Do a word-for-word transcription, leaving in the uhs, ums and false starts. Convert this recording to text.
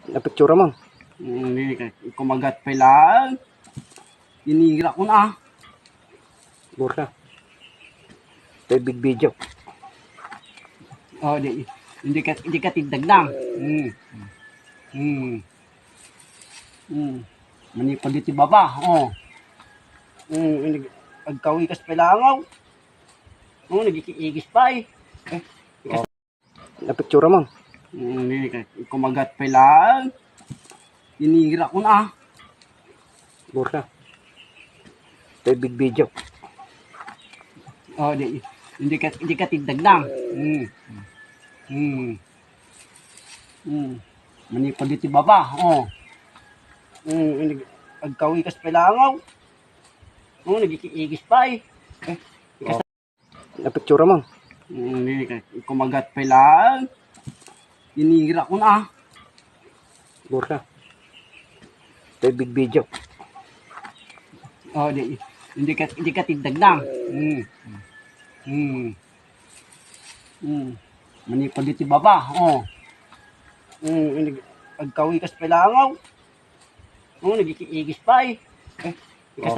Napicture mo? Hmm, di ka kumagat pay lang. Inira ko na. Burla. Tay big video. Oh, di, hindi ka, hindi ka tigdagdang. Hmm. Hmm. Hmm. Manipod iti baba. Oh. Hmm, hindi, agkawikas pay langaw. Oh, nagikigis pay. Eh, napicture mo? Hmm, hindi ka kumagat pay lang. Inira ko na. Burla. Tay big video. Oh, di, hindi ka, hindi ka tigdagdang. Hmm. Hmm. Hmm. Manipod iti baba. Oh. Hmm, hindi, agkawikas pay langaw. Oh, nagikigis pay. Eh, napicture mo? Hmm, hindi ka kumagat pay lang. Inira ko na. Burla. Tay big video. Oh, di, hindi ka, hindi ka tigdagdang. Hmm. Hmm. Hmm. Manipod iti baba. Oh. Hmm, hindi, agkawikas pay langaw. Oh, nagikigis pay. Eh, oh.